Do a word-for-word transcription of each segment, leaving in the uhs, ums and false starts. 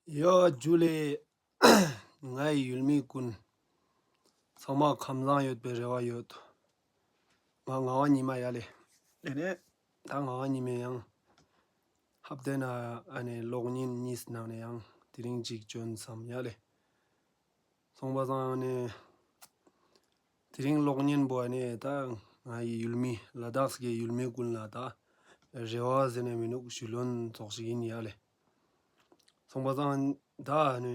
ཡ་ཇུ་ལེ། ངའི་ཡུལ་མི་ཀུན་ཚང་མ་ཁམས་བཟང་ཡོད་པའི་རེ་བ་ཡོད། ང་ངག་དབང་ཉི་མ་ཡ་ལེ། དེ་ནས་ད་ངག་དབང་ཉི་མས་ཡང་ཧབ་དེ་ན་ཨ་ནི་གློག་བརྙན་གཉིས་ནང་ནས་ཡང་དེ་རིང་ཅིག་བྱོན་བསམ་ཡ་ལེ། སོང་པ་སང་ནི་དེ་རིང་གློག་བརྙན་པོ་ཨ་ནི་ད་ངའི་ཡུལ་མི་ལ་དྭགས་སི་ཡུལ་མི་ཀུན་ལ་ད་རེ་བ་ཟེར་ནས་མི་ནུག་ཞུ་ལོན་ཙོགས་ཤིག་ཡིན་ཡ་ལེ། སོང་པ་སང་ད་ཨ་ནི་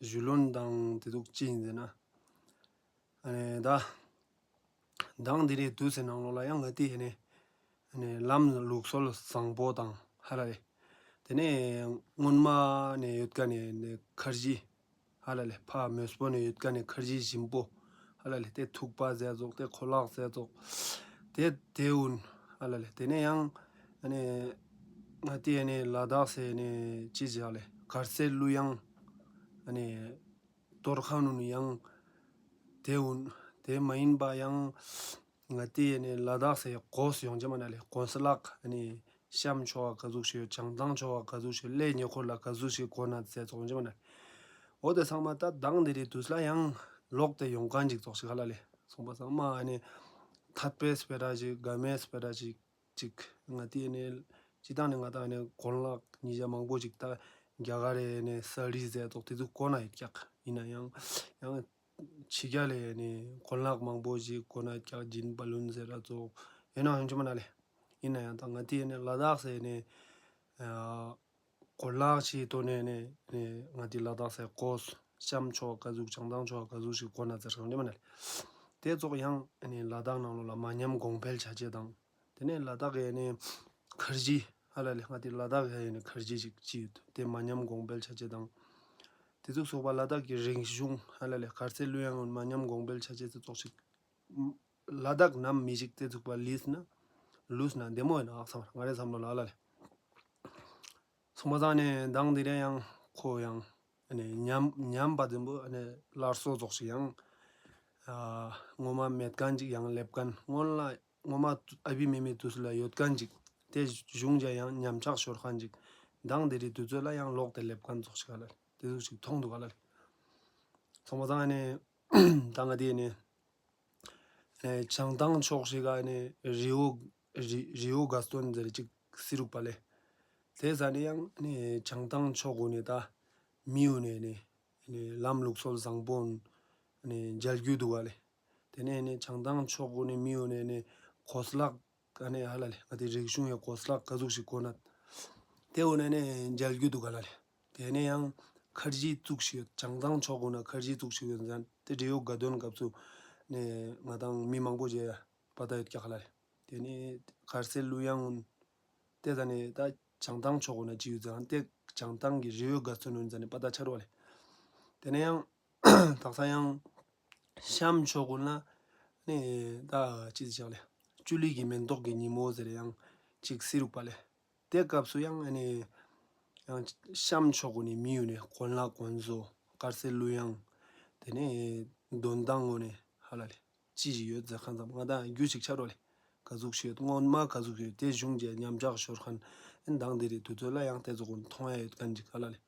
ཞུ་ལོན་དང་དེ་ཟུག་ཅི་ཡིན་ཟེར་ན། ཨ་ནི་ད་མདང་དེ་རིང་དུས་སི་ནང་ལོགས་ལ་ཡང་ང་ཏི་ཨ་ནི་ཨ་ནི་ལམ་ལུགས་སྲོལ་བཟང་པོ་དང་ཧ་ལ་ལེ། དེ་ནས་སྔོན་མ་ནས་ཡོད་ཀ་ནས་ནི་ཁར་ཇི་ཧ་ལ་ལེ། ཕ་མེས་པོ་ནས་ཡོད་ཀ་ནས་ཁར་ཇི་ཞིམ་པོ་ཧ་ལ་ལེ། དེ་ཐུག་པ་ཟེར་ཙོགས་དེ་ཁོ་ལག་ཟེར་ཙོགས་དེ་དེ་འུན་ཧ་ལ་ལེ། དེ་ནས་ཡང་ཨ་ནི་ང་ཏི་ཨ་ནི་ལ་དྭགས་སི་ནི་ཅི་ཟེར་ལེ། གར་སེ་ལུ་ཡང་ཨ་ནི་གཏོར་ཁང་ནུ་ཡང་དེ་འུན། དེ་མ་ཡིན་པ་ཡང་ང་ཏི་ཨ་ནི་ལ་དྭགས་སི་གོས་ཡོང་ཅེས་མ་ན་ལེ། གོས་ལག་ཨ་ནི་ཤམ་ཆོ་བ་ག་ཟུག་ཤིག་ཡོད། བྱང་ཐང་ཆོ་བ་ག་ཟུག་ཤིག་ཡོད། ལས་ཉེ་འཁོར་ལ་ག་ཟུག་ཤིག་གོན་ན་ཟེར་ཙོགས་ཡོང་ཅེས་མ་ན་ལེ། འོ་དེ་ཚང་མ་ད་མདང་དེ་རིང་དུས་ལ་ཡང་ལོག་སྟེ་ཡོང་མཁན་ཅིག་ཙོགས་ཤིག་ཧ་ལ་ལེ། སོང་པ་སང་མ་ཨ་ནི་ཐད་པའི་སྤེ་ར་ཞིག་དགའ་མའི་སྤེ་ར་ཞིག་ཅིག་ང་ཏི་ཨ་ནི་སྤྱི་བཏང་ནས་ང་ཏང་ཨ་ནི་གོན་ལག་ཉིས་བརྒྱ་མང་པོ་ཅིག་ད་རྒྱ་གར་རི་ནས་ས་རི་ཟེར་ཙོགས་དེ་ཚོ་གོན་ན་ཡོད་ཀྱག། ཡིན་ན་ཡང་ཡང་ཕྱི་རྒྱལ་ལ་ཨ་ནི་གོན་ལག་མང་པོ་ཞིག་གོན་ན་ཡོད་ཀྱག། ཇིན་བ་ལུན་ཟེར་ར་ཙོགས་ཡིན་ན་ཡང་ཅི་མ་ན་ལེ། ཡིན་ན་ཡང་ད་ང་ཏི་ཨ་ནི་ལ་དྭགས་སི་ཨ་ནི་ཨ་གོན་ལག་ཅིག་ཐོག་ནས་ནི་ནི་ང་ཏི་ལ་དྭགས་སི་གོས་ཤམ་ཆོ་བ་ག་ཟུག་བྱང་ཐང་ཆོ་བ་ག་ཟུག་ཞིག་གོན་ན་ཟེར་ཡོང་ཅེས་མ་ན་ལེ། དེ་ཙོགས་ཡང་ཨ་ནི་ལ་དྭགས་ནང་ལོགས་ལ་མ་ཉམས་གོང་འཕེལ་ཆ་ཅེས་དང་། དེ་ནས་ལ་དྭགས་ཀྱི་ཨ་ནི་ཁར་ཇི་ཧ་ལ་ལེ། ང་ཏི་ལ་དྭགས་ཀྱི་ཨ་ནི་ཁར་ཇི་ཞིག་ཅི་ཡོད་དེ་མ་ཉམས་གོང་འཕེལ་ཆ་ཅེས་དང་། དེ་ཚོ་སོགས་པ་ལ་དྭགས་ཀྱི་རིག་གཞུང་ཧ་ལ་ལེ། གར་སེ་ལུ་ཡང་མ་ཉམས་གོང་འཕེལ་ཆ་ཅེས་དེ་ཙོགས་ཤིག། ལ་དྭགས་ནམ་མི་ཞིག་དེ་ཚུགས་པ་ལུས་ན་ལུས་ན་བདེ་མོ་ཡིན་ན་ཨ་བསམ་ང་རའི་བསམ་བློ་ལ་ཧ་ལ་ལེ། སོང་པ་སང་ནི་མདང་དེ་རིང་ཡང་ཁོ་ཡང་ཨ་ནི་ཉམས་ཉམས་པ་ཙམ་པོ་ཨ་ནི་སླར་གསོ་ཙོགས་ཤིག་ཡང་ཨ་སྔོན་མ་མེད་མཁན་ཅིག་ཡང་སླེབས་མཁན། སྔོན་ལ་སྔོན་མ་ཨ་བི་མེ་མེ་དུས་ལ་ཡོད་མཁན་ཅིག་དེ་གཞུང་ཅ་ཡང་ཉམས་ཆག་ཤོར་མཁན་ཅིག་མདང་དེ་རིང་དུས་ཚོད་ལ་ཡང་ལོག་སྟེ་སླེབས་མཁན་ཙོགས་ཤིག་ཧ་ལ་ལེ། དེ་ཟུག་ཅིག་མཐོང་འདུག་ཧ་ལ་ལེ། སོང་པ་སང་ཨ་ནི་ད་ང་དེ་ནི་ཨེ་བྱང་ཐང་ཕྱོགས་ཤིག་ག་ནི་རི་བོ་རི་རི་བོ་དགའ་སྟོན་ཟེར་ཅིག་སི་རུག་པ་ལེ། དེ་ཟ་ནི་ཡང་ནི་བྱང་ཐང་ཕྱོགས་གུན་ནི་ད་མི་གུན་ནི་ནི་ནི་ལམ་ལུགས་སྲོལ་བཟང་པོ་ནི་མཇལ་རྒྱུ་འདུག་ག་ལེ། དེ་ནས་ནི་བྱང་ཐང་ཕྱོགས་གུན་ནི་མི་གུན་ནི་ནི་གོས་ལག་ག་ནི་ཧ་ལ་ལེ། ང་དེ་རིག་གཞུང་ཡ་གོས་ལག་ག་ཟུག་ཞིག་གོན་ན་དེ་གུན་ནི་ནི་མཇལ་རྒྱུ་འདུག་ག་ལ་ལེ། དེ་ནས་ཡང་ཁར་ཇི་ཙུག་ཞིག་ཡོད། བྱང་ཐང་ཕྱོགས་གུན་ན་ཁར་ཇི་ཙུག་ཞིག་ཡོད་ཟེར་ན་དེ་རི་བོ་དགའ་སྟོན་སྐབས་སུ་ནི་ང་དང་མི་མང་པོ་ཞིག་པ་ད་ཡོད་ཀྱག་ལ་ལེ། དེ་ནས་གར་སེ་ལུ་ཡང་གུན་དེ་ཟ་ནི་ད་བྱང་ཐང་ཕྱོགས་གུན་ན་ཅི་ཡོད་ཟེར་ན་དེ་བྱང་ཐང་གི་རི་བོ་དགའ་སྟོན་གུན་ཟ་ནི་པ་ད་ཆ་རུག་ལེ། དེ་ནས་ཡང་དག་ས་ཡང་ཤམ་ཕྱོགས་གུན་ན་ནི་ད་ཅི་ཟེར་ལེ། ཅུ་ལི་གི་མེན་ཏོག་གི་ཉིན་མོ་ཟེར་ཡང་ཅིག་སི་རུག་པ་ལེ། དེ་སྐབས་སུ་ཡང་ཨ་ནི་ཡང་ཤམ་ཕྱོགས་གུན་ནི་མི་གུན་ནི་གོན་ལག་གོན་བཟོ་གར་སེ་ལུ་ཡང་དེ་ནས་འདོན་སྟངས་གུན་ནི་ཧ་ལ་ལེ་ཅི་ཞིག་ཡོད་ཟེར་ཁན་ཙམ་ང་དང་རྒྱུས་ཤིག་ཆ་རུག་ལེ། ག་ཟུག་ཞིག་ཡོད་སྔོན་མ་ག་ཟུག་ཞིག་ཡོད་དེ་གཞུང་ཅ་ཉམས་ཆག་ཤོར་ཁན་ཨིན། མདང་དེ་རིང་དུས་ཚོད་ལ་ཡང་དེ་ཚོ་གུན་མཐོང་ཡ་ཡོད་ཁན་ཅིག་ཧ་ལ་ལེ།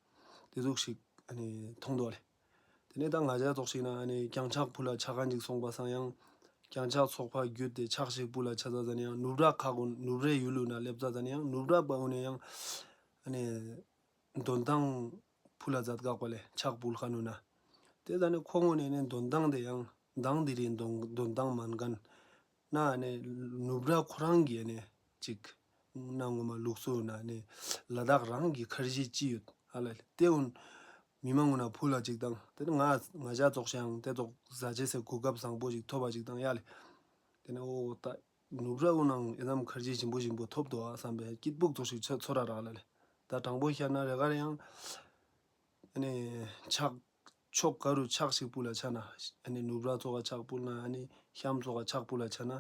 དེ་ཟུག་ཞིག་ཨ་ནི་མཐོང་འདུག་ལེ། དེ་ནས་ད་ང་ཅ་ཙོགས་ཤིག་ན་ཨ་ནི་གྱང་ཆག་ཕུལ་ལ་ཆ་ཁན་ཅིག་སོང་པ་སང་ཡང་གྱང་ཆག་ཚོགས་པ་བརྒྱུད་དེ་ཕྱག་ཞིག་ཕུལ་ལ་ཆ་ཙ་ཟ་ནི་ཡང་ནུབ་ར་ཁག་གུན་ནུབ་རའི་ཡུལ་ལུ་ན་སླེབས་ཙ་ཟ་ནི་ཡང་ནུབ་ར་པ་གུན་ནི་ཡང་ཨ་ནི་འདོན་སྟངས་ཕུལ་ལ་མཛད་ཀྱག་པ་ལེ། ཕྱག་ཕུལ་ཁན་གུན་ན་དེ་ཟ་ནི་ཁོང་གུན་ནི་ནི་འདོན་སྟངས་དེ་ཡང་མདང་དེ་རིང་འདོན་འདོན་སྟངས་མན་ཁན་ན་ཨ་ནི་ནུབ་ར་ཁོ་རང་གི་ཨ་ནི་ཅིག་ན་ངོ་མ་ལུགས་སྲོལ་ན་ནི་ལ་དྭགས་རང་གི་ཁར་ཇི་ཅི་ཡོད་ཧ་ལ་ལེ། དེ་གུན་མི་མང་གུན་ན་ཕུལ་ལ་ཅིག་དང་དེ་ནི་ང་ང་ཅ་ཙོགས་ཤིག་ཡང་དེ་ཙོགས་ཟ་ཅེས་སི་གོ་སྐབས་བཟང་པོ་ཞིག་ཐོབ་པ་ཅིག་དང་ཡ་ལེ། དེ་ནས་འོ་ད་ནུབ་ར་གུན་ནང་ཨེ་ཙམ་ཁར་ཇི་ཞིམ་པོ་ཞིམ་པོ་ཐོབ་འདུག་ཨ་བསམ་པའི་སྐྱིད་པོ་ཙོགས་ཤིག་ཚོར་ཚོར་ར་རག་ལ་ལེ། ད་དྲང་པོ་བཤད་ན་རེ་ག་རེ་ཡང་ཨ་ནི་ཕྱག་ཕྱོགས་ག་རུ་ཕྱག་ཞིག་ཕུལ་ལ་ཆ་ན་ཨ་ནི་ནུབ་ར་ཙོགས་ཀ་ཕྱག་ཕུལ་ན་ཨ་ནི་ཤམ་ཙོགས་ཀ་ཕྱག་ཕུལ་ལ་ཆ་ན་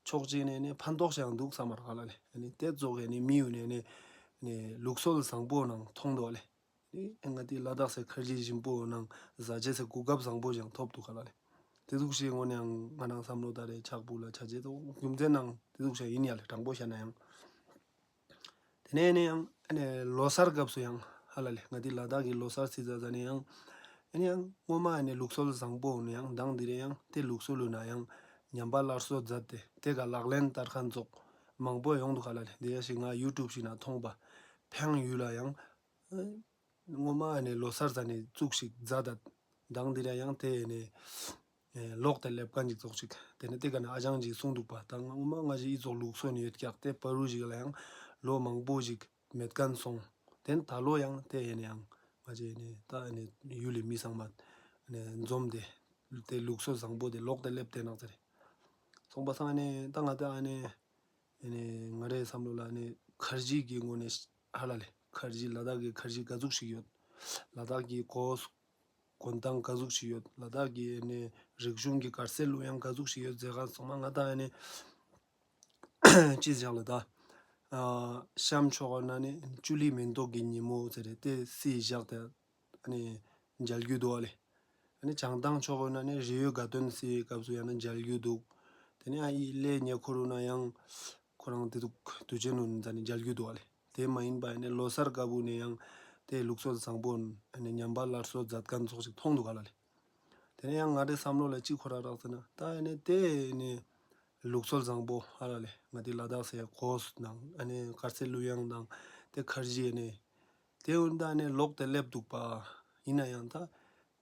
ཕྱོགས་གཅིག་ནས་ཨ་ནི་ཕན་ཐོགས་ཤིག་ཡང་འདུག་བསམ་མ་རག་ལ་ལེ། ཨ་ནི་དེ་ཙོགས་ཀ་ཨ་ནི་མི་གུན་ནི་ཨ་ནི་ལུགས་སྲོལ་བཟང་པོ་ནང་མཐོང་འདུག་ལེ། ཨ་ནི་ང་དེ་ལ་དྭགས་སི་ཁར་ཇི་ཞིམ་པོ་ནང་ཟ་ཅེས་སི་གོ་སྐབས་བཟང་པོ་ཞིག་ཡང་ཐོབ་འདུག་ག་ལ་ལེ། དེ་ཟུག་ཞིག་གུན་ནི་ཡང་ང་རང་བསམ་བློ་ད་རེ་ཕྱག་ཕུལ་ལ་ཆ་ཅེས་དང་རྒྱུ་མཚན་ནང་དེ་ཟུག་ཞིག་ཡིན་ཡ་ལེ། དྲང་པོ་བཤད་ན་ཡང་། དེ་ནས་ནི་ཡང་ཨ་ནི་ལོ་གསར་སྐབས་སུ་ཡང་ ཧ་ལ་ལེ། ང་ཏི་ལ་དྭགས་ཀྱི་ལོ་གསར་སི་ཟ་ཟ་ནེ་ཡང་ཨ་ནི་ཡང་སྔོན་མ་ཨ་ནི་ལུགས་སྲོལ་བཟང་པོ་ནི་ཡང་དང་དེ་རེ་ཡང་ཏེ་ལུགས་སྲོལ་ལུ་ན་ཡང་ཉམས་པ་སླར་གསོ་མཛད་དེ་ཏེ་ག་ལག་ལེན་བསྟར་མཁན་ཙོགས་མང་པོ་ཡོང་དུག་ཧ་ལ་ལེ། ཏེ་ཡ་ཞིག་ང་ཡུ་ཊུབ་ཞིག་ན་མཐོང་པ་ཕེང་ཡུལ་ལ་ཡང་སྔོན་མ་ཨ་ནི་ལོ་གསར་ཟ་ནེ་བཙུགས་ཤིག་མཛད་ད་དང་དེ་རེ་ཡང་ཏེ་ཨ་ནི་ཨེ་ལོག་སྟེ་སླེབས་མཁན་ཅིག་ཙོགས་ཤིག། ཏེ་ནེ་ཏེ་ག་ན་ཨ་ཅང་ཅིག་གསུངས་དུག་པ། ད་སྔོན་མ་ང་ཞིག་ཨི་ཙོགས་ལུགས་སྲོལ་ནི་ཡོད་ཀྱག། ཏེ་བར་དུ་ཞིག་ལ་ཡང་ལོ་མང་པོ་ཞིག་མེད་མཁན་སོང་། ཏེ་ནེ་ད་ལོ་ཡང་ཏེ་ཨ་ནི་ཡང་ང་ཞིག་ཨ་ནི་ད་ཨ་ནི་ཡུལ་ལི་མི་ཚང་མ་ཨ་ནི་འཛོམས་ཏེ་ཏེ་ལུགས་སྲོལ་བཟང་པོ་ཏེ་ལོག་སྟེ་སླེབས་ཏེ་ནག་ཚ་རེ། སོང་པ་སང་ཨ་ནི་ད་ང་ཏི་ཨ་ནི་ཨ་ནི་ང་རེ་བསམ་བློ་ལ་ཨ་ནི་ཁར་ཇི་གི་ངོས་ནེ་ཧ་ལ་ལེ། ཁར་ཇི་ལ་དྭགས་ཀྱི་ཁར་ཇི་ག་ཟུག་ཞིག་ཡོད། ལ་དྭགས་ཀྱི་གོས་གོན་སྟངས་ག་ཟུག་ཞིག་ཡོད། ལ་དྭགས་ཀྱི་ཨ་ནི་རིག་གཞུང་གི་གར་སྟེགས་ལུ་ཡང་ག་ཟུག་ཞིག་ཡོད་ཟེར་ག་སོང་མ་ང་ཏང་ཨ་ནི་ཅི་ཟེར་ལ་ད་ཨ་ཤམ་ཕྱོགས་ན་ནི་ཅུ་ལི་མེན་ཏོག་གི་ཉིན་མོ་ཟེར་རེ་ཏེ་སི་བཞག་སྟེ་ཨ་ནི་མཇལ་རྒྱུ་འདུག་ཨ་ལེ། ཨ་ནི་བྱང་ཐང་ཕྱོགས་ན་ནི་རི་བོའི་དགའ་སྟོན་སི་སྐབས་སུ་ཡང་ན་མཇལ་རྒྱུ་འདུག། ཏེ་ནེ་ཨ་ཡི་ལེ་ཉེ་འཁོར་ན་ཡང་ཁོ་རང་ཏེ་ཟུག་དུས་ཆེན་ནུ་ཟ་ནེ་མཇལ་རྒྱུ་འདུག་ཨ་ལེ། ཏེ་མ་ཡིན་པ་ཨ་ནི་ལོ་གསར་སྐབས་སུ་ནི་ཡང་ཏེ་ལུགས་སྲོལ་བཟང་པོ་ཨ་ནི་ཉམས་པ་སླར་གསོ་མཛད་མཁན་ཙོགས་ཤིག་མཐོང་འདུག་ག་ལ་ལེ། ཏེ་ནེ་ཡང་ང་རེ་བསམ་བློ་ལ་ཅི་འཁོར་ར་རག་ཟེར་ན་ད་ཨ་ནི་ཏེ་ཨ་ནི་ལུགས་སྲོལ་བཟང་པོ་ཧ་ལ་ལེ། ང་ཏི་ལ་དྭགས་སི་གོས་དང་ཨ་ནི་དཀར་ཟས་ལུ་དབྱངས་དང་ཏེ་ཁར་ཇི་ཨ་ནི་ཏེ་འུན་ད་ཨ་ནི་ལོག་སྟེ་སླེབས་འདུག་པ། ཡིན་ན་ཡང་ད་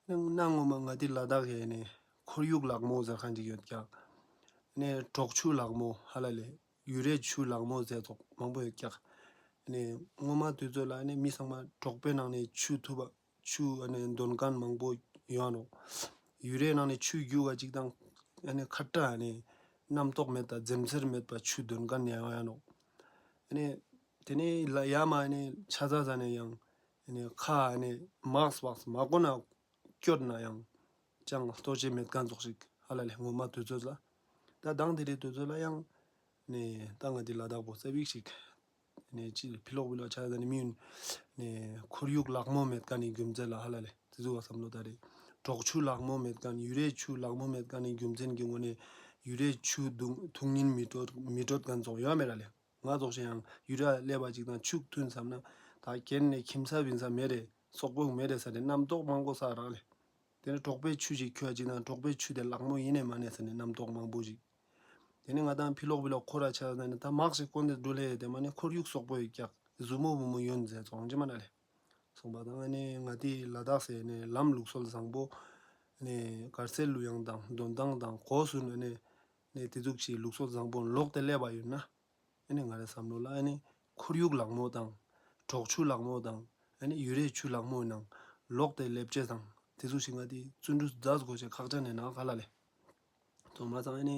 གནའ་སྔོན་མ་ང་ཏི་ལ་དྭགས་ཀྱི་ཨ་ནི་ཁོར་ཡུག་ལག་མོ་ཟེར་མཁན་ཅིག་ཡོད་ཀྱག། ཨ་ནི་དྲོག་ཆུ་ལག་མོ་ཧ་ལ་ལེ། ཡུ་རའི་ཆུ་ལག་མོ་ཟེར་ཙོགས་མང་པོ་ཡོད་ཀྱག། ཨ་ནི་སྔོན་མ་དུས་ཚོད་ལ་ཨ་ནི་མི་ཚང་མ་གྲོག་པོའི་ནང་ནེ་ཆུ་འཐུ་བ་ཆུ་ཨ་ནི་འདོན་མཁན་མང་པོ་ཡོང་ནོག། ཡུ་རའི་ནང་ནེ་ཆུ་རྒྱུག་ག་ཅིག་དང་ཨ་ནི་ཁ་ཏ་ཨ་ནི་རྣམ་རྟོག་མེད་པ་འཛེམ་ཟེར་མེད་པ་ཆུ་འདོན་མཁན་ཡང་ཡོང་ནོག། ཨ་ནི་ཏེ་ནེ་ལ་ཡ་མ་ཨ་ནི་ཆ་ཚ་ཟ་ནེ་ཡང་ཨ་ནི་ཁ་ཨ་ནི་མག་སྤགས་མ་གོ་ན་སྐྱོད་ན་ཡང་ཅང་ལྟོ་ཆས་མེད་མཁན་ཙོགས་ཤིག་ཧ་ལ་ལེ། སྔོན་མ་དུས་ཚོད་ལ་ད་དང་དེ་རིང་དུས་ཚོད་ལ་ཡང་ནི་ད་ང་ཏི་ལ་དྭགས་པོ་ཙ་པིག་ཞིག་ནི་ཅི་ཕི་ལོག་ཕི་ལོག་ཆ་ད་ནི་མི་ཡུན་ནི་ཁོར་ཡུག་ལག་མོ་མེད་མཁན་ནི་རྒྱུ་མཚན་ལ་ཧ་ལ་ལེ། ཏེ་ཟུག་བསམ་བློ་ད་རེ་དྲོག་ཆུ་ལག་མོ་མེད་མཁན་ཡུ་རའི་ཆུ་ལག་མོ་མེད་མཁན་ནི་རྒྱུ་མཚན་གྱི་ངོས་ནེ་ཡུ་རའི་ཆུ་འཐུང་འཐུང་ཉིན་མི་དྲོད་མི་དྲོད་མཁན་ཙོགས་ཡོད་མེད་ར་ལེ། ང་ཙོགས་ཤིག་ཡང་ཡུ་ར་སླེབས་པ་ཅིག་དང་ཆུ་འཐུང་བསམ་ན་ད་གྱེན་ནེ་ཁྱིམ་ས་བིན་ས་མེད་རེ་སོག་པོ་མེད་རེ་ཟེར་ཏེ་རྣམ་རྟོག་མང་པོ་ས་རག་ལེ། ཏེ་ནེ་གྲོག་པོའི་ཆུ་ཞིག་ཁྱོད་ཅིག་དང་གྲོག་པོའི་ཆུ་དེ་ལག་མོ་ཡིན་ནེ་མ་ནེ་ཟེར་ནེ་རྣམ་རྟོག་མང་པོ་ཞིག། ཏེ་ནེ་ང་དང་ཕི་ལོག་ཕི་ལོག་ཁོ་ར་ཆ་ཟ་ནེ་ད་མག་ཞིག་གོན་ཏེ་འགྲུལ་ལེ་ཏེ་མ་ནེ་ཁོར་ཡུག་སོག་པོ་ཡོད་ཀྱག་ཟུ་མོ་བུ་མོ་ཡོན་ཟེར་ཙོགས་ཅི་མ་ན་ལེ། སོང་པ་དང་ཨ་ནི་ང་ཏི་ལ་དྭགས་སི་ནི་ལམ་ལུགས་སྲོལ་བཟང་པོ་ནི་གར་སེ་ལུ་ཡང་དང་འདོན་སྟངས་དང་གོས་སུ་ནི་ནི་ཏེ་ཟུག་ཞིག་ལུགས་སྲོལ་བཟང་པོ་ལོག་སྟེ་སླེབས་པ་ཡོད་ན། ཨ་ནི་ང་རེ་བསམ་བློ་ལ་ཨ་ནི་ཁོར་ཡུག་ལག་མོ་དང་དྲོག་ཆུ་ལག་མོ་དང་ཨ་ནི་ཡུ་རའི་ཆུ་ལག་མོ་ནང་ལོག་སྟེ་སླེབས་ཅེས་དང་ཏེ་ཚོ་ཞིག་ང་ཏི་བརྩོན་འགྲུས་མཛད་དགོས་ཅེས་ཁག་ཅན་ནི་ནང་ཧ་ལ་ལེ། ཐོག་མ་ཚང་ཨ་ནི་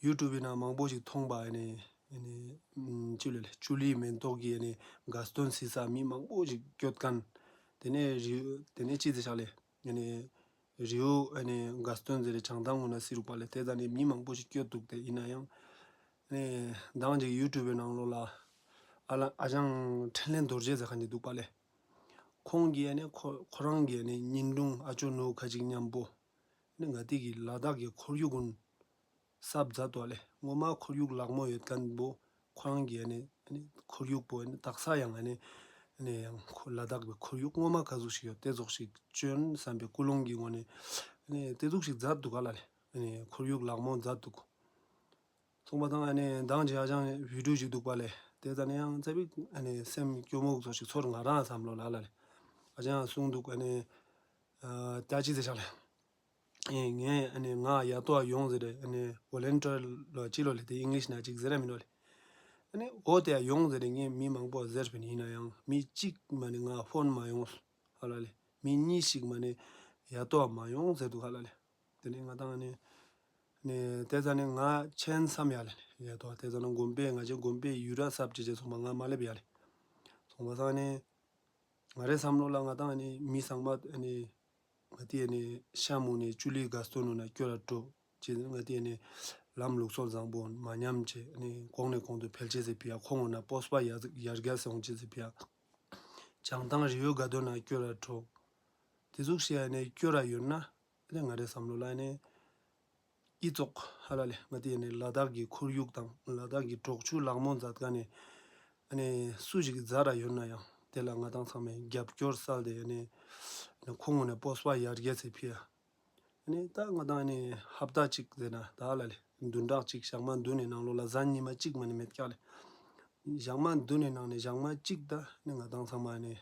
ཡུ་ཊུབ་ནང་མང་པོ་ཞིག་མཐོང་པ་ཨ་ནི་ཨ་ནི་ཅི་ལེ་ལེ་ཅུ་ལི་མེན་ཏོག་གི་ཨ་ནི་དགའ་སྟོན་སི་ས་མི་མང་པོ་ཞིག་སྐྱོད་མཁན། ཏེ་ནེ་རི་ཏེ་ནེ་ཅི་ཟེར་ཤག་ལེ་ཨ་ནི། རི་བོ་ཨ་ནི་དགའ་སྟོན་ཟེར་རེ་བྱང་ཐང་ངོས་ན་སི་རུག་པ་ལེ་ཏེ་ད་ནི་མི་མང་པོ་ཞིག་སྐྱོད་འདུག་སྟེ་ཡིན་ན་ཡང་ཨ་ནི་མདང་ཅིག་ཡུ་ཊུབ་ནང་ལོགས་ལ་ཨ་ལ་ཨ་ཅང་འཕྲིན་ལས་རྡོ་རྗེ་ཟེར་མཁན་ཅིག་འདུག་པ་ལེ། ཁོང་གིས་ཨ་ནི་ཁོ་ཁོ་རང་གི་ཨ་ནི་ཉིན་དྲུང་ཨ་ཅོ་ནུ་ཁ་ཅིག་མཉམ་པོ་ཨ་ནི་ང་ཏི་གི་ལ་དྭགས་ཀྱི་ཁོར་ཡུག་གུན་གསརཔ་མཛད་དོ་ལེ། སྔོན་མ་ཁོར་ཡུག་ལག་མོ་ཡོད་མཁན་པོ་ཁོ་རང་གི་ཨ་ནི་ཨ་ནི་ཁོར་ཡུག་པོ་ཨ་ནི་དག་ས་ཡང་ཨ་ནི་ཨ་ནི་ཡང་ཁོ་ལ་དྭགས་པའི་ཁོར་ཡུག་སྔོན་མ་ག་ཟུག་ཞིག་ཡོད་ཏེ་ཟུག་ཞིག་བཅོན་བསམ་པའི་ཀུན་སློང་གི་ངོས་ནེ་ཨ་ནི་ཏེ་ཟུག་ཞིག་མཛད་འདུག་ག་ལ་ལེ། ཨ་ནི་ཁོར་ཡུག་ལག་མོ་མཛད་འདུག། སོང་པ་དང་ཨ་ནི་མདང་ཅིག་ཨ་ཅང་བི་ཌིའོ་ཞིག་འདུག་པ་ལེ། ཏེ་ད་ནི་ཡང་ཙ་པིག་ཨ་ནི་སེམས་སྐྱོ་མོ་ཟུག་ཞིག་ཚོར་ང་རང་བསམ་བློ་ལ་ལ་ལེ། ཨ་ཅང་གསུངས་འདུག་ཨ་ནི་ཨ་ད་ཅི་ཟེར་ཤག་ལེ། ཨེ་ངས་ཨ་ནི་ང་ཡ་ཏོ་ཡོང་ཟེར་རེ་ཨ་ནི་ཝོ་ལན་ཊིར་ལོ་ཅི་ལོ་ལེ་ཏེ་ཨིང་ལིཤ་ན་ཅིག་ཟེར་ར་མིན་ནོ་ལེ། ཨ་ནི་འོ་ཏེ་ཡ་ཡོང་ཟེར་རེ་ངས་མི་མང་པོ་ཟེར་པིན་ཡིན་ན་ཡང་མི་གཅིག་མ་ནི་ང་ཕོན་མ་ཡོང་ཧ་ལ་ལེ། མི་གཉིས་ཤིག་མ་ནི་ཡ་ཏོ་མ་ཡོང་ཟེར་འདུག་ཧ་ལ་ལེ། ཏེ་ནི་ང་དང་ཨ་ནི་ནི་ཏེ་ཟ་ནི་ང་ཆེན་བསམ་ཡ་ལེ་ཡ་ཏོ་ཏེ་ཟ་ནི་དགོན་པའི་ང་ཅི་དགོན་པའི་ཡུ་ར་གསརཔ་ཅིག་ཅིག་སོང་པ་ང་མ་སླེབས་ཡ་ལེ། སོང་པ་སང་ནི་ང་རེ་བསམ་བློ་ལ་ང་དང་ཨ་ནི་མི་ཚང་མ་ཨ་ནི་ང་ཏི་ཨ་ནི་ཤ་མུ་ནི་ཅུ་ལི་དགའ་སྟོན་ནུ་ན་སྐྱོད་ར་འགྲོ་ཅེས་ང་ཏི་ཨ་ནི་ལམ་ལུགས་སྲོལ་བཟང་པོ་མ་ཉམས་ཅེས་ཨ་ནི་གོང་ནེ་གོང་དུ་འཕེལ་ཅེས་སི་ཕི་ཡ་ཁོང་ངོ་ན་སྤོབས་པ་ཡར་ཡར་རྒྱས་སོང་ཅེས་སི་ཕི་ཡ་བྱང་ཐང་རི་བོའི་དགའ་སྟོན་ན་སྐྱོད་ར་འགྲོ། ཏེ་ཟུག་ཤིག་ཨ་ནི་སྐྱོད་ར་ཡོད་ན་ཨ་ནི་ང་རེ་བསམ་བློ་ལ་ཨ་ནི་ཨི་ཙོགས་ཧ་ལ་ལེ་ང་ཏི་ཨ་ནི་ལ་དྭགས་ཀྱི་ཁོར་ཡུག་དང་ལ་དྭགས་ཀྱི་དྲོག་ཆུ་ལག་མོ་མཛད་མཁན་ནི་ཨ་ནི་སུ་ཞིག་མཛད་ར་ཡོད་ན་ཡང་ དེ་ལ་ང་དང་ཚང་མས་རྒྱབ་སྐྱོར་སལ་ཏེ་ཨ་ནི་ཁོང་ངོ་ནེ་སྤོབས་པ་ཡར་རྒྱས་སི་ཕི་ཡ། ཨ་ནི་ད་ང་དང་ཨ་ནི་ཧབ་ཏ་གཅིག་ཟེར་ན་ད་ཧ་ལ་ལེ་བདུན་ཕྲག་གཅིག་ཞག་མ་བདུན་ནི་ནང་ལོགས་ལ་གཟའ་ཉི་མ་གཅིག་མ་ནེ་མེད་ཀྱག་ལེ། ཞག་མ་བདུན་ནི་ནང་ནེ་ཞག་མ་གཅིག་ད་ཨ་ནི་ང་དང་ཚང་མ་ཨ་ནི་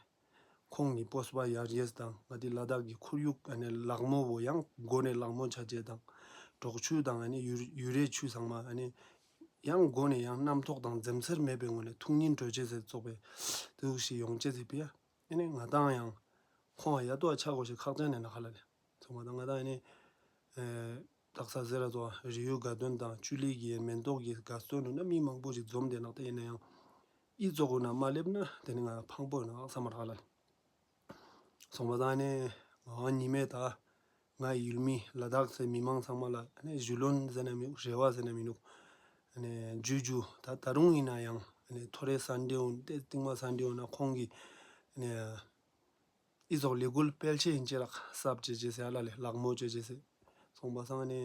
ཁོང་གི་སྤོབས་པ་ཡར་རྒྱས་དང་ང་དེ་ལ་དྭགས་ཀྱི་ཁོར་ཡུག་ཨ་ནི་ལག་མོ་བོ་ཡང་མགོ་ནེ་ལག་མོ་ཆ་ཅེས་དང་འབྲོག་ཆུ་དང་ཨ་ནི་ཡུ་ཡུ་རའི་ཆུ་ཚང་མ་ཨ་ནི་ཡང་མགོ་ནེ་ཡང་རྣམ་རྟོག་དང་འཛེམ་ཟེར་མེད་པའི་ངོས་ནེ་ཐུགས་སྙིང་བྲོ་ཅེས་ཟེར་ཙོགས་པའི་དུག་ཞིག་ཡོང་ཅེས་ཟེར་ཕི་ཡ། ཨ་ནི་ང་དང་ཡང་ཁོང་ཡ་ཏོ་ཆ་དགོས་ཤེས་ཁག་ཅན་ནི་ན་ཧ་ལ་ལེ། སོང་པ་དང་ང་དང་ཨ་ནི་ཨེ་དག་ས་ཟེར་ར་ཙོགས་རི་ཡུལ་དགའ་སྟོན་དང་ཅུ་ལི་གི་མེ་ཏོག་གི་དགའ་སྟོན་ནུ་ན་མི་མང་པོ་ཞིག་འཛོམས་ཏེ་ནག་ཏེ་ཨིན་ན་ཡང་ཨི་ཙོགས་ཀུན་ན་མ་སླེབས་ན་དེ་ནི་ང་ཕངས་པོ་ཡོད་ན་བསམ་མ་རག་ལ། སོང་པ་དང་ཨ་ནི་ང་ཉི་མའི་ད་ང་ཡུལ་མི་ལ་དྭགས་སི་མི་མང་ཚང་མ་ལ་ཨ་ནི་ཞུ་ལོན་ཟེར་ན་མི་འདུག་རེ་བ་ཟེར་ན་མི་འདུག་ཨ་ནི་ཇུ་ཇུ་ད་ད་རུང་ཨིན་ན་ཡང་ཨ་ནི་ཐོ་རེ་སན་ཌེ་འོན་ཏེ་སྟིང་མ་སན་ཌེ་འོན་ན་ཁོང་གི་ཨ་ནི་ཨི་ཙོགས་ལས་འགུལ་སྤེལ་ཆེ་ཡིན་ཅེ་རག་སབ་ཅེ་ཅེ་ཟེར་ཧ་ལ་ལེ་ལག་མོ་ཅེ་ཅེ་ཟེར། སོང་པ་སང་ནི་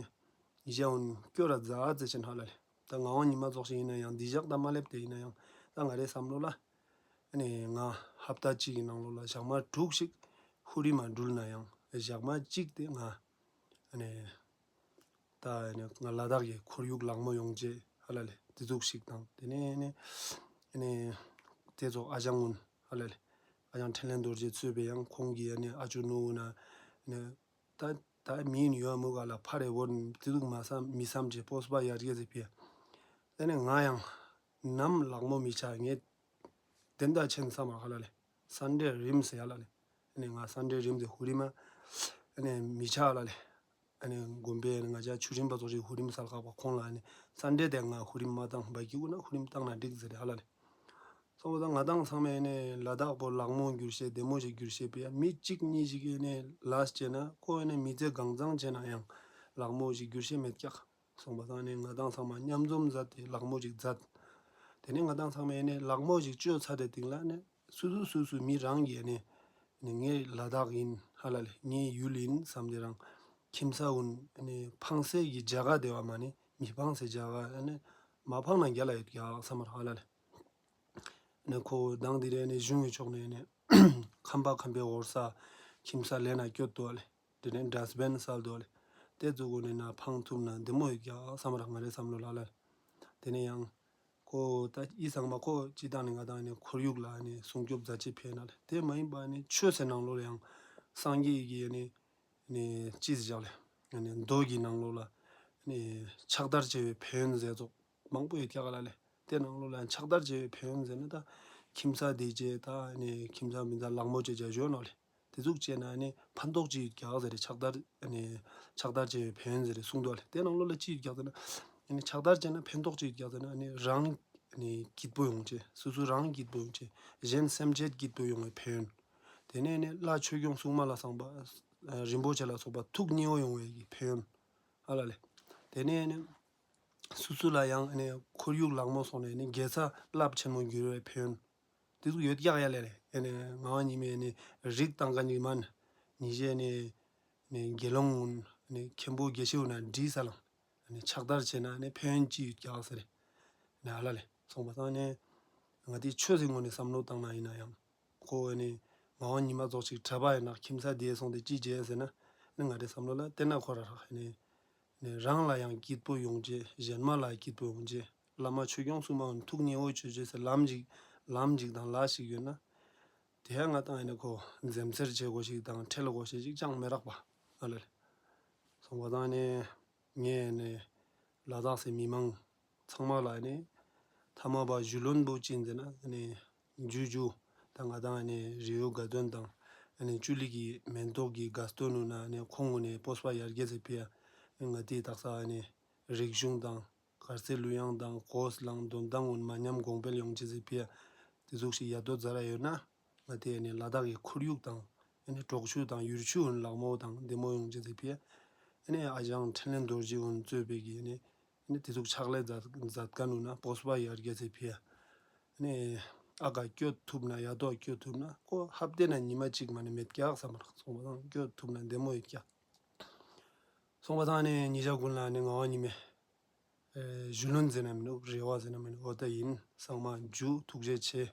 ཉི་ཞ་འོན་སྐྱོ་ར་ཛ་ཙེ་ཆེན་ཧ་ལ་ལེ། ད་ང་འོ་ཉི་མ་ཙོགས་ཤིག་ཡིན་ན་ཡང་འདི་ཞག་ད་མ་སླེབས་ཏེ་ཡིན་ན་ཡང་ད་ང་རའི་བསམ་བློ་ལ་ཨ་ནི་ང་ཧབ་ཏ་གཅིག་གི་ནང་ལོགས་ལ་ཞག་མ་དྲུག་ཞིག་ཧུ་རི་མ་འགྲུལ་ན་ཡང་ཞག་མ་གཅིག་དེ་ང་ཨ་ནི་ད་ཨ་ནི་ང་ལ་དྭགས་ཀྱི་ཁོར་ཡུག་ལག་མོ་ཡོང་ཅེས་ཧ་ལ་ལེ་དེ་ཟུག་ཞིག་དང་དེ་ནས་ཨ་ནི་ཨ་ནི་དེ་ཙོགས་ཨ་ཞང་ངུན་ཧ་ལ་ལེ་ཨ་ཞང་འཕྲིན་ལས་རྡོ་རྗེ་གཙོས་པའི་ཡང་ཁོང་གི་ཨ་ནི་ཨ་ཅོ་ནུ་ན་ཨ་ནི་ད་ད་མི་ཡིན་ཡོད་མུ་ག་ལ་ཕ་རེ་བོར་དེ་ཟུག་མ་བསམ་མི་བསམ་ཅེས་སྤོབས་པ་ཡར་རྒྱས་ཟེར་ཕི་ཡ། དེ་ནས་ང་ཡང་ནམ་ལག་མོ་མི་ཆ་ངས་དེ་འདྲ་ཆེན་བསམ་མ་ཧ་ལ་ལེ། སན་ཌེ་རིམ་སེ་ཡ་ལ་ལེ། ཨ་ནི་ང་སན་ཌེ་རིམ་སེ་ཧུ་རི་མ་ཨ་ནི་མི་ཆ་ཧ་ལ་ལེ། ཨ་ནི་དགོན་པའི་ང་ཅག་ཆུ་རིན་པ་ཙོགས་ཤིག་ཧུ་རིམ་སལ་ཁག་པ་ཁོང་ལ་ཨ་ནི་སན་ཌེ་དེ་ང་ཧུ་རིམ་མ་བཏང་བ་གི་འུ་ན་ཧུ་རིམ་བཏང་ན་འགྲིག་ཟེར་ཧ་ལ་ལེ། སོང་པ་དང་ང་དང་ཚང་མས་ཨ་ནི་ལ་དྭགས་པོ་ལག་མོ་འགྱུར་ཤེས་བདེ་མོ་ཞིག་འགྱུར་ཤེས་ཕི་ཡ་མི་གཅིག་གཉིས་ཤིག་གི་ཨ་ནི་ལས་བྱས་ན་ཁོ་ཨ་ནི་མི་ཚེ་གང་ཚང་བྱས་ན་ཡང་ལག་མོ་ཞིག་འགྱུར་ཤེས་མེད་ཀྱག་སོང་པ་དང་ནི་ང་དང་ཚང་མ་མཉམ་འཛོམས་མཛད་དེ་ལག་མོ་ཞིག་མཛད། དེ་ནས་ང་དང་ཚང་མས་ནི་ལག་མོ་ཞིག་བཅོས་ཚར་ཏེ་སྟིང་ལ་ནི་སུ་སུ་སུ་སུ་མི་རང་གིས་ནི་ནི་ངའི་ལ་དྭགས་ཡིན་ཧ་ལ་ལེ་ངའི་ཡུལ་ཡིན་བསམ་སྟེ་རང་ཁྱིམ་ས་འུན་ནི་ཕངས་སའི་གི་ཇ་ག་དེ་བ་མ་ནི་མི་ཕངས་སའི་ཇ་ག་ནི་མ་ཕངས་ན་རྒྱ་ལ་ཡོད་ཀྱག་བསམ་མ་རག་ཧ་ལ་ལེ། ནི་ཁོ་དང་དེ་རེ་ནི་གཞུང་གི་ཕྱོགས་ནས་ནི་ཁམས་པ་ཁམས་པའི་ཧོར་ས་ཁྱིམ་ས་ལེན་ན་སྐྱོད་དོ་ལེ། དེ་ནས་ཌས་བིན་སལ་དོ་ལེ། དེ་ཚོ་གུན་ནི་ན་ཕང་ཐུབ་ན་བདེ་མོ་ཡོད་ཀྱག་བསམ་རག་ང་རའི་བསམ་བློ་ལ་ལ། དེ་ནས་ཡང་ཁོ་ད་ཨི་ཚང་མ་ཁོ་ཅི་དང་ནི་ང་དང་ནི་ཁོར་ཡུག་ལ་ནི་སྲུང་སྐྱོབ་མཛད་ཅེས་ཕི་ཡ་ན་ལེ། དེ་མ་ཡིན་པ་ནི་ཆོས་སི་ནང་ལོགས་ལ་ཡང་སངས་རྒྱས་ཀྱི་ནི་ནི་ཅི་ཟེར་ལེ། ནི་མདོ་གི་ནང་ལོགས་ལ་ནི་ཕྱག་བདར་བྱེད་པའི་ཕན་ཡོན་ཟེར་ཙོགས་མང་པོ་ཡོད་ཀྱག་ལ་ལེ། དེ་ནང་ལོགས་ལ་ཕྱག་བདར་བྱེད་པའི་ཕན་ཡོན་ཟེར་ན་ད་ཁྱིམ་ས་བདེ་ཅེས་ད་ནི་ཁྱིམ་ས་མི་ཚང་ལག་མོ་ཅེས་བྱ་ཞོ་ནོ་ལེ། དེ་ཟུག་བྱས་ན་ནི་ཕན་ཐོགས་ཅི་ཡོད་ཀྱག་ཟེར་ཏེ་ཕྱག་བདར་ནི་ཕྱག་བདར་བྱེད་པའི་ཕན་ཡོན་ཟེར་ཏེ་གསུངས་འདུག་ལེ། དེ་ནང་ལོགས་ལ་ཅི་ཡོད་ཀྱག་ཟེར་ན་ནི་ཕྱག་བདར་བྱས་ན་ཕན་ཐོགས་ཅི་ཡོད་ཀྱག་ཟེར་ན་ནི་རང་ནི་སྐྱིད་པོ་ཡོང་ཅེས་སོ་སོ་རང་སྐྱིད་པོ་ཡོང་ཅེས་གཞན་སེམས་ཅན་སྐྱིད་པོ་ཡོང་བའི་ཕན་ཡོན། དེ་ནས་ནི་ལྷ་ཆོས་སྐྱོང་སྲུང་མ་ལ་སོགས་པ་རིན་པོ་ཆེ་ལ་སོགས་པ་ཐུགས་མཉེས་པོ་ཡོང་བའི་ཕན་ཡོན་ཧ་ལ་ལེ། དེ་ནས་ནི་སོ་སོ་ལ་ཡང་ནི་ཁོར་ཡུག་ལག་མོ་སོང་ནས་ནི་དགེ་རྩ་རླབས་ཆེན་མོ་འགྱུར་བའི་ཕན་ཡོན། དེ་ཚོ་ཡོད་ཀྱག་ཡ་ལེ་ལེ། ཨ་ནི་ང་བ་ཉི་མའི་ནི་རིགས་དང་ག་ཉིག་མན་ཉི་ཞའི་ནི་ནི་དགེ་སློང་ངུན་ནི་མཁན་པོ་དགེ་བཤེས་ངུན་ན་འདྲིས་ས་ལང་ནི་ཕྱག་བདར་བྱས་ན་ནི་ཕན་ཡོན་ཅི་ཡོད་ཀྱག་ཟེར་ནི་ཧ་ལ་ལེ། སོང་པ་སང་ནི་ང་དེ་ཆོས་སི་ངོས་ནས་བསམ་བློ་བཏང་ན་ཡིན་ན་ཡང་ཁོ་ནི་ང་བ་ཉི་མ་ཙོགས་ཅིག་གྲྭ་པ་ཡིན་ན་ཁྱིམ་ས་དེ་སོང་སྟེ་ཅི་བྱས་ཟེར་ན་ནི་ང་དེ་བསམ་བློ་ལ་དེ་ན་ཁོ་ར་རག་ནི། ནི་རང་ལ་ཡང་སྐྱིད་པོ་ཡོང་ཅེས་གཞན་མ་ལ་སྐྱིད་པོ་ཡོང་ཅེས་བླ་མ་ཆོས་སྐྱོང་སྲུང་མ་འུན་ཐུགས་མཉེས་པོ་ཅོ་ཅེས་སི་ལམ་ཞིག་ལམ་ཞིག་དང་ལས་ཞིག་ཡོད་ན། དེ་ཡང་ང་དང་ཨ་ནི་ཁོ་འཛེམ་ཟེར་བྱེད་དགོས་ཤིག་དང་ཁྲེལ་དགོས་ཤིག་ཅིག་ཅང་མི་རག་པ་ཨ་ལ་ལེ། སོང་པ་དང་ནི་ངས་ནི་ལ་དྭགས་སི་མི་མང་ཚང་མ་ལ་ནི་ཐ་མ་པ་ཞུ་ལོན་པོ་ཅི་ཟེར་ན་ནི་ཇུ་ཇུ་ད་ང་དང་ནི་རི་བོ་དགའ་སྟོན་དང་ནི་ཅུ་ལི་གི་མེན་ཏོག་གི་དགའ་སྟོན་ནུ་ན་ནི་ཁོང་ངུན་ནི་སྤོབས་པ་ཡར་རྒྱས་སི་ཕི་ཡ་ང་དེ་དག་ས་ནི་རིག་གཞུང་དང་གར་སའི་གླུ་དབྱངས་དང་གོས་ལང་དོན་དང་ངུན་མ་ཉམས་གོང་འཕེལ་ཡོང་ཅེས་སི་ཕི་ཡ་དེ་ཟུག་ཞིག་ཡ་དོ་ཛ་ར་ཡོད་ན་ང་དེ་ནི་ལ་དྭགས་ཀྱི་ཁོར་ཡུག་དང་ནི་འབྲོག་ཆུ་དང་ཡུལ་ཆུ་འུན་ལག་མོ་དང་བདེ་མོ་ཡོང་ཅེས་སི་ཕི་ཡ་ནི་ཨ་ཞང་འཕྲིན་ལས་རྡོ་རྗེ་འུན་གཙོས་པའི་གི་ནི་ནི་དེ་ཟུག་ཕྱག་ལས་མཛད་མཛད་མཁན་ནུ་ན་སྤོབས་པ་ཡར་རྒྱས་སི་ཕི་ཡ་ནི་ཨ་ག་སྐྱོད་ཐུབ་ན་ཡ་དོ་སྐྱོད་ཐུབ་ན་ཁོ་ཧབ་དེ་ན་ཉི་མ་གཅིག་མ་ནི་མེད་ཀྱག་བསམ་རག་སོང་པ་དང་སྐྱོད་ཐུབ་ན་བདེ་མོ་ཡོད་ཀྱག་སོང་པ་དང་ནི་ཉི་ཞ་ཀུན་ལ་ནི་ང་བ་ཉི་མའི་ཨེ་ཞུ་ལོན་ཟེར་ན་མི་འདུག་རེ་བ་ཟེར་ན་མི་འདུག་འོ་ད་ཡིན། ཚང་མ་འཇུ་ཐུགས་རྗེ་ཆེ།